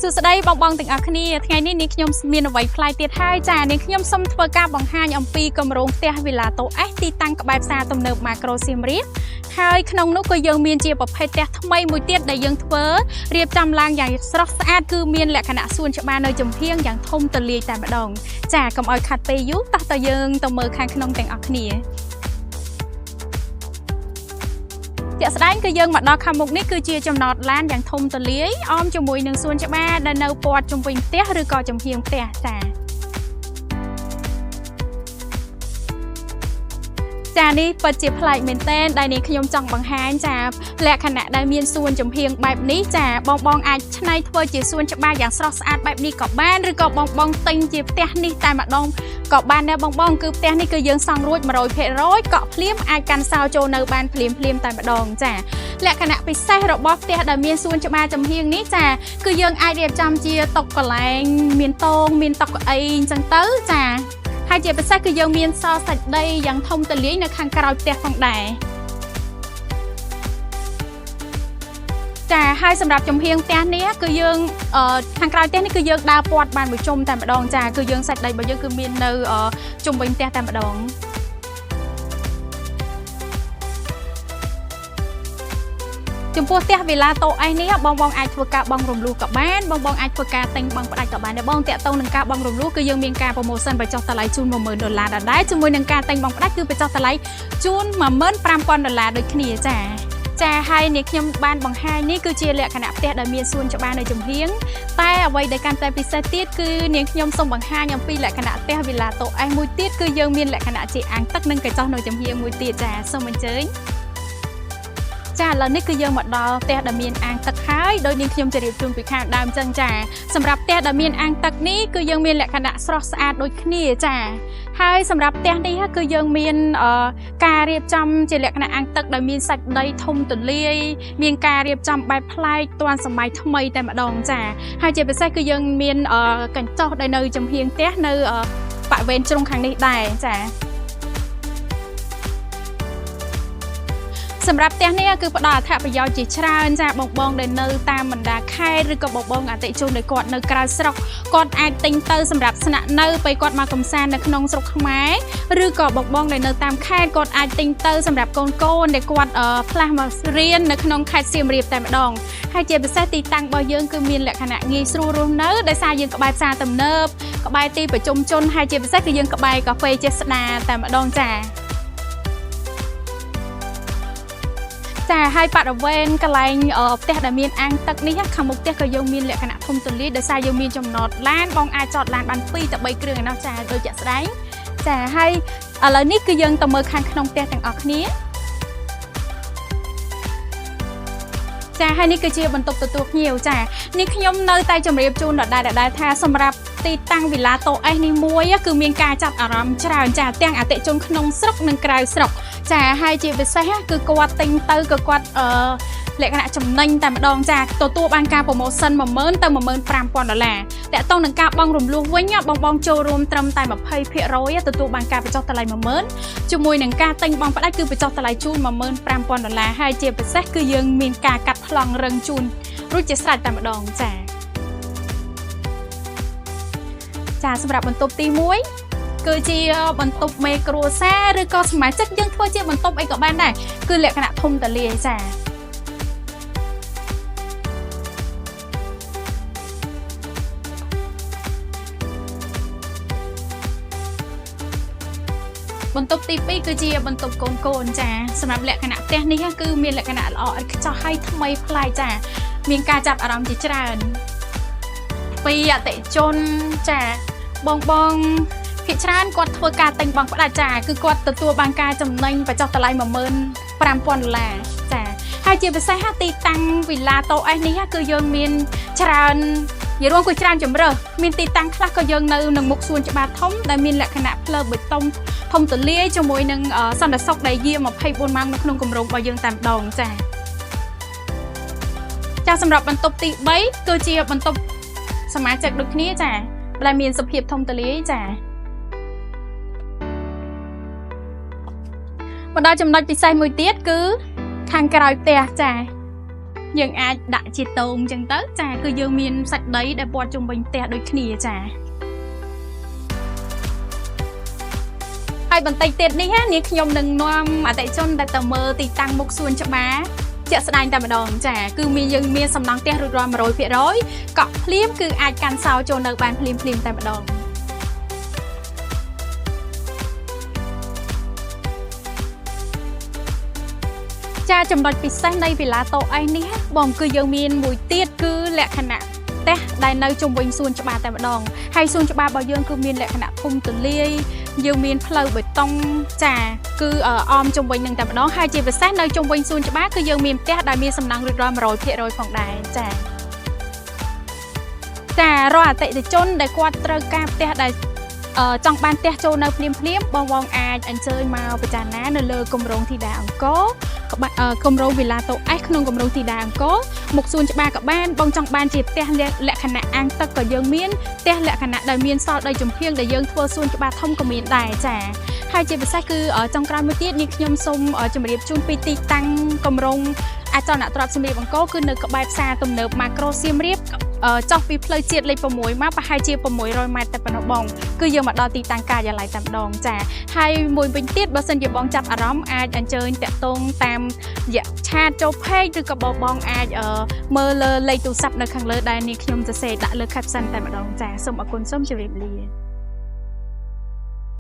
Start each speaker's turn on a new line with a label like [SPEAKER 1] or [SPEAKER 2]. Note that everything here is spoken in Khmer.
[SPEAKER 1] សួស្តីបងបងទាំងអស់គ្នាថ្ងៃនេះនាងខ្ញុំមានអ្វីប្លែកទៀតហើយចានាងខ្ញុំសូមធ្វើការបង្ហាញអំពីគម្រោងផ្ទះវីឡាតូអេសទីតាំងក្បែរផ្សារទំនើបម៉ាក្រូសៀមរាបហើយក្នុងនោះក៏យើងមានជាប្រភេទផ្ទះថ្មីមួយទៀតដែលយើងធ្វើរៀបចំឡើងយ៉ាងស្រស់ស្អាតគឺមានលក្ខណៈសួនច្បារនៅចំហៀងយ៉ាងធំទូលាយតែម្ដងចាកុំឲ្យខាត់ពេលយូរតោះតើយើងទៅមើលខាងក្នុងទាំងអស់គ្នា ជាក់ស្ដែងគឺយើងមកដល់ខាងមុខនេះគឺជាចំណតឡានយ៉ាងធំទូលាយអមជាមួយនឹងសួនច្បារដែលនៅព័ទ្ធជុំវិញផ្ទះឬក៏ចំហៀងផ្ទះចាចានេះពិតជាប្លែកមែនទែនដែលនេះខ្ញុំចង់បង្ហាញចាលក្ខណៈដែលមានសួនចំហៀងបែបនេះចាបងបងអាចច្នៃធ្វើជាសួនច្បារយ៉ាងស្រស់ស្អាតបែបនេះក៏បានឬក៏បងបងទិញជាផ្ទះនេះតែម្ដងក៏បានដែរបងបងគឺផ្ទះនេះគឺយើងសង់រួច100%កក់ភ្លាមអាចកាន់សោចូលនៅបានភ្លាមភ្លាមតែម្ដងចា លក្ខណៈពិសេសរបស់ផ្ទះដែលមានសួនច្បារចំហៀងនេះចាគឺយើងអាចរៀបចំជាតុកន្លែងមានតងមានតុកៅអីអញ្ចឹងទៅចាហើយជាពិសេសគឺយើងមានសសាច់ដីយ៉ាងធំទូលាយនៅខាងក្រោយផ្ទះផងដែរចាហើយសម្រាប់ចំហៀងផ្ទះនេះគឺយើងខាងក្រោយផ្ទះនេះគឺយើងដើរព័ទ្ធបានមួយជុំតែម្ដងចាគឺយើងសាច់ដីរបស់យើងគឺមាននៅជុំវិញផ្ទះតែម្ដង ចំពោះផ្ទះវីឡាតូអេសនេះបងបងអាចធ្វើការបង់រំលោះក៏បានបងបងអាចធ្វើការទិញបង់ផ្ដាច់ក៏បានដែរបងតាក់ទងនឹងការបង់រំលោះគឺយើងមានការ promotion បញ្ចុះតម្លៃជូន10000ដុល្លារដដែលជាមួយនឹងការទិញបង់ផ្ដាច់គឺបញ្ចុះតម្លៃជូន15000ដុល្លារដូចគ្នាចាចាហើយនេះខ្ញុំបានបង្ហាញនេះគឺជាលក្ខណៈផ្ទះដែលមានសួនច្បារនៅចំហៀងតែអ្វីដែលកាន់តែពិសេសទៀតគឺនាងខ្ញុំសូមបង្ហាញអំពីលក្ខណៈផ្ទះវីឡាតូអេសមួយទៀតគឺយើងមានលក្ខណៈជាអាងទឹកនិងកញ្ចុះនៅចំហៀងមួយទៀតចាសូមអញ្ជើញ ចាឥឡូវនេះគឺយើងមកដល់ផ្ទះដែលមានអាងទឹកហើយដោយនាងខ្ញុំជម្រាបជូនពីខាងដើមចឹងចាសម្រាប់ផ្ទះដែលមានអាងទឹកនេះគឺយើងមានលក្ខណៈស្រស់ស្អាតដូចគ្នាចាហើយសម្រាប់ផ្ទះនេះគឺយើងមានការរៀបចំជាលក្ខណៈអាងទឹកដែលមានសាច់ដីធំទូលាយមានការរៀបចំបែបប្លែកទាន់សម័យថ្មីតែម្ដងចាហើយជាពិសេសគឺយើងមានកញ្ចុះដែលនៅចំហៀងផ្ទះនៅបរិវេណជ្រុងខាងនេះដែរចា សម្រាប់ផ្ទះនេះគឺផ្ដល់អត្ថប្រយោជន៍ជាច្រើនចាបងបងដែលនៅតាមបណ្ដាខេត្តឬក៏បងបងអតិថិជនដែលគាត់នៅក្រៅស្រុកគាត់អាចទិញទៅសម្រាប់ស្នាក់នៅពេលគាត់មកកំសាន្តនៅក្នុងស្រុកខ្មែរឬក៏បងបងដែលនៅតាមខេត្តគាត់អាចទិញទៅសម្រាប់កូនកូនដែលគាត់ផ្លាស់មករៀននៅក្នុងខេត្តសៀមរាបតែម្ដងហើយជាពិសេសទីតាំងរបស់យើងគឺមានលក្ខណៈងាយស្រួលរស់នៅដោយសារយើងក្បែរផ្សារទំនើបក្បែរទីប្រជុំជនហើយជាពិសេសគឺយើងក្បែរកាហ្វេចេស្តាតែម្ដងចា ចាហើយបរិវេណកន្លែងផ្ទះដែលមានអាងទឹកនេះខាងមុខផ្ទះក៏យើងមានលក្ខណៈធំទូលាយដោយសារយើងមានចំណតឡានបងអាចចតឡានបាន2ទៅ3គ្រឿងឯណោះចាដូចជាក់ស្ដែងចាហើយឥឡូវនេះគឺយើងទៅមើលខាងក្នុងផ្ទះទាំងអស់គ្នាចាហើយនេះគឺជាបន្ទប់ទទួលភ្ញៀវចានេះខ្ញុំនៅតែជម្រាបជូនដដែលៗថាសម្រាប់ទីតាំងវីឡាតូអេសនេះមួយគឺមានការចាប់អារម្មណ៍ច្រើនចាទាំងអតិថិជនក្នុងស្រុកនិងក្រៅស្រុក ចាហើយជាពិសេសគឺគាត់ទិញទៅក៏គាត់លក្ខណៈចំណេញតែម្ដងចាទទួលបានការ promotion 10000ទៅ15000ដុល្លារតាក់ទងនឹងការបង់រំលោះវិញបងបងចូលរួមត្រឹមតែ20%ទទួលបានការបញ្ចុះតម្លៃ10000ជាមួយនឹងការទិញបង់ផ្ដាច់គឺបញ្ចុះតម្លៃជូន15000ដុល្លារហើយជាពិសេសគឺយើងមានការកាត់ប្លង់រឹងជូនរួចជាស្រេចតែម្ដងចាចាសម្រាប់បន្ទប់ទី1គឺជាបន្ទប់មេគ្រួសារឬក៏សមាជិកយើងធ្វើជាបន្ទប់អីក៏បានដែរគឺលក្ខណៈធំទូលាយចាបន្ទប់ទី2គឺជាបន្ទប់កូនកូនចាសម្រាប់លក្ខណៈផ្ទះនេះគឺមានលក្ខណៈល្អឥតខ្ចោះហើយថ្មីប្លែកចាមានការចាប់អារម្មណ៍ជាច្រើនពីអតិថិជនចាបងបងភាគច្រើនគាត់ធ្វើការទិញបង់ផ្ដាច់ចាគឺគាត់ទទួលបានការចំណេញបញ្ចុះតម្លៃ15000ដុល្លារចាហើយជាពិសេសទីតាំងវីឡាតូអេសនេះគឺយើងមានច្រើននិយាយរួមគឺច្រើនជម្រើសមានទីតាំងខ្លះក៏យើងនៅនឹងមុខសួនច្បារធំដែលមានលក្ខណៈផ្លូវបេតុងធំទូលាយជាមួយនឹងសន្តិសុខដែលយាម24ម៉ោងនៅក្នុងគម្រោងរបស់យើងតែម្ដងចាចាសម្រាប់បន្ទប់ទី3គឺជាបន្ទប់សមាជិកដូចគ្នាចាដែលមានសភាពធំទូលាយចាមកដល់ចំណុចពិសេសមួយទៀតគឺខាងក្រោយផ្ទះចា យើងអាចដាក់ជាតងអញ្ចឹងទៅចាគឺយើងមានសាច់ដីដែលព័ទ្ធជុំវិញផ្ទះដូចគ្នាចាហើយបន្តិចទៀតនេះណានាងខ្ញុំនឹងនាំអតិថិជនដែលទៅមើលទីតាំងមុខសួនច្បារជាក់ស្ដែងតែម្ដងចាគឺមានយើងមានសំណង់ផ្ទះរួចរាល់100%កក់ភ្លាមគឺអាចកាន់សោចូលនៅបានភ្លាមៗតែម្ដងចាចំណុចពិសេសនៃវិឡាតូអេសនេះបងគឺយើងមានមួយទៀតគឺលក្ខណៈផ្ទះដែលនៅជុំវិញសួនច្បារតែម្ដងហើយសួនច្បាររបស់យើងគឺមានលក្ខណៈធំទូលាយយើងមានផ្លូវបេតុងចាគឺអមជុំវិញនឹងតែម្ដងហើយជាពិសេសនៅជុំវិញសួនច្បារគឺយើងមានផ្ទះដែលមានសំណង់រួចរាល់100%ផងដែរចាចារាល់អតិថិជនដែលគាត់ត្រូវការផ្ទះដែលចង់បានផ្ទះចូលនៅភ្លាមភ្លាមបងវងអាចអញ្ជើញមកពិចារណានៅលើគម្រោងធីតាអង្គរក្បាគម្រោងវិឡាតូអេសក្នុងគម្រោងធីតាអង្គរមុខសួនច្បារក៏បានបងចង់បានជាផ្ទះលក្ខណៈអាងទឹកក៏យើងមានផ្ទះលក្ខណៈដែលមានសល់ដីចំហៀងដែលយើងធ្វើសួនច្បារធំក៏មានដែរចាហើយជាពិសេសគឺចុងក្រោយមួយទៀតនេះខ្ញុំសូមជម្រាបជូនពីទីតាំងគម្រោងអចលនទ្រព្យសម្រៀបអង្គរគឺនៅក្បែរផ្សារទំនើបម៉ាក្រូសៀមរាបចុះពីផ្លូវជាតិលេខ6មកប្រហែលជា600ម៉ែត្រតែប៉ុណ្ណោះបងគឺយើងមកដល់ទីតាំងការិយាល័យតែម្ដងចាហើយមួយវិញទៀតបើសិនជាបងចាប់អារម្មណ៍អាចអញ្ជើញតាក់ទងតាមរយៈឆាតចូល page ឬក៏បងអាចមើលលើលេខទូរស័ព្ទនៅខាងលើដែលនេះខ្ញុំសរសេរដាក់លើ caption តែម្ដងចាសូមអរគុណសូមជម្រាបលា។